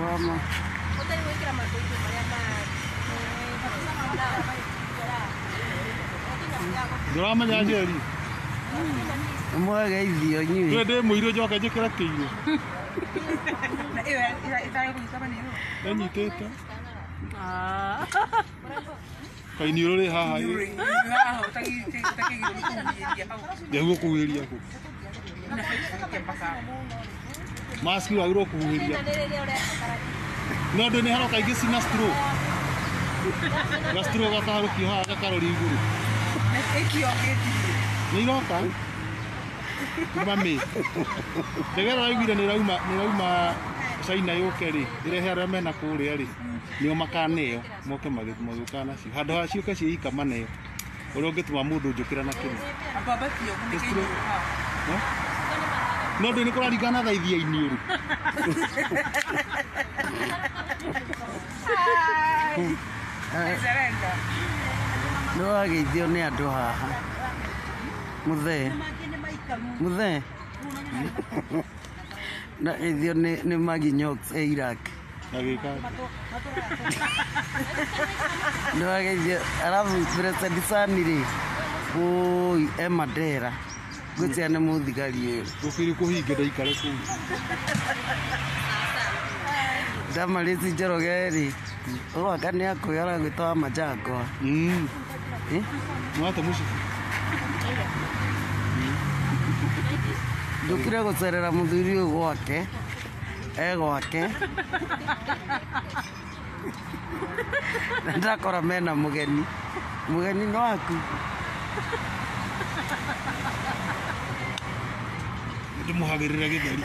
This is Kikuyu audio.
Ndũrarũgama. Ndũramenya Njeri. Mwageithio inyuĩ. Ndĩ ndĩ mũirũ njoke njĩkĩre kĩirũ. Ĩnyitĩte. Kainiũrũ rĩ haha ĩ. Ndeguo kũhuhĩria kũ. Maski wagĩrĩirwo kũhuhĩria. No ndũ nĩ haroka ingĩ cina straw. Ga straw gakaharũkio haha gakarori igũrũ. Nĩ iroka. Kuma May. Ndege ĩrĩa ũraiguire nĩ ĩrauma China yũke rĩ, ĩrehe arĩa mena kũrĩa rĩ, nĩo makaneo moke magĩũkaga nacio. Handũ ha ciũke ciĩ ika maneo. Ũrĩa ũngĩtũma mũndũ njũkĩra na kĩrĩ. No ndũ nĩ kũraringana na thaithi ya iniũrũ. Nĩ wageithio nĩ andũ haha. Mũthee. Mũthee. Ndageithio nĩ Maggie Nyox e Iraq. Agĩka. Nĩ wageithio arabu President Sani rĩ, ũi e Mandera. Ngwĩciria nĩ mũthigari ũyũ. Gũkĩrĩ kũhinge ndaikare kũu. Damaris Njoroge rĩ, ũgwaka nĩ akũĩ aragwĩta wa Majangwa. Nwate mũcibi. Njũkire gũcerera mũthuri ũyũ gwake, e gwake. Na ndakora mena mũgeni. Mũgeni nĩ waku. Ndĩmũhagĩrĩre gĩtheri.